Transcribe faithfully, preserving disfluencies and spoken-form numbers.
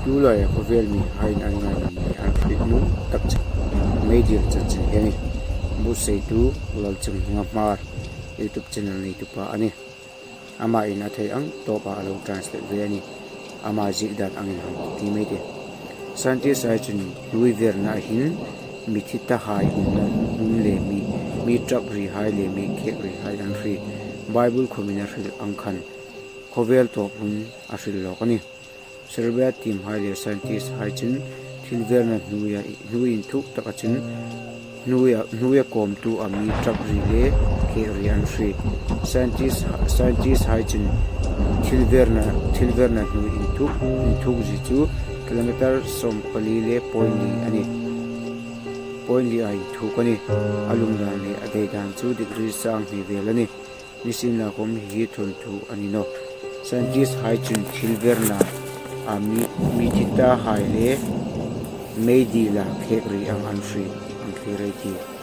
Tulai khawvel mihaiin an ngaina mi an hriet nuom tak chu meidil chanchin hi a nih. Buotsaitu Lalchungnunga Hmar YouTube channel neitupa a nih. Amain a thei ang tawpa a lo translate ve a nih. Ama ziek dan angin hang ti mai teh. Scientist hai chun hnuoi verna a hin mi thi tahai umna hmun le mi, mi ṭap ri hai le mi khek ri hai an hriet. Bible khawmin a hril ang khan khawvel tawp hun a hril lawk a nih. Cerebral team hai le scientist hai chun thil verna hnuoia, hnuoi inthuk taka chun hnuoia, hnuoia kawmtu a mi ṭap ri le khek ri an hriet. Scientist, scientist hai chun thil verna, thil verna hnuoi inthuk, inthuk zie chu kilometer sawmpali le point li a nih. Point li a inthuk a nih. A lungdan le a deidan chu degree sang hni vel a nih. Nisienlakhawm hi hi thawnthu a ni nawh. Scientist hai chun thil verna a mi, mi thi tahai le meidila khek ri ang an hriet, an hriet rei ti.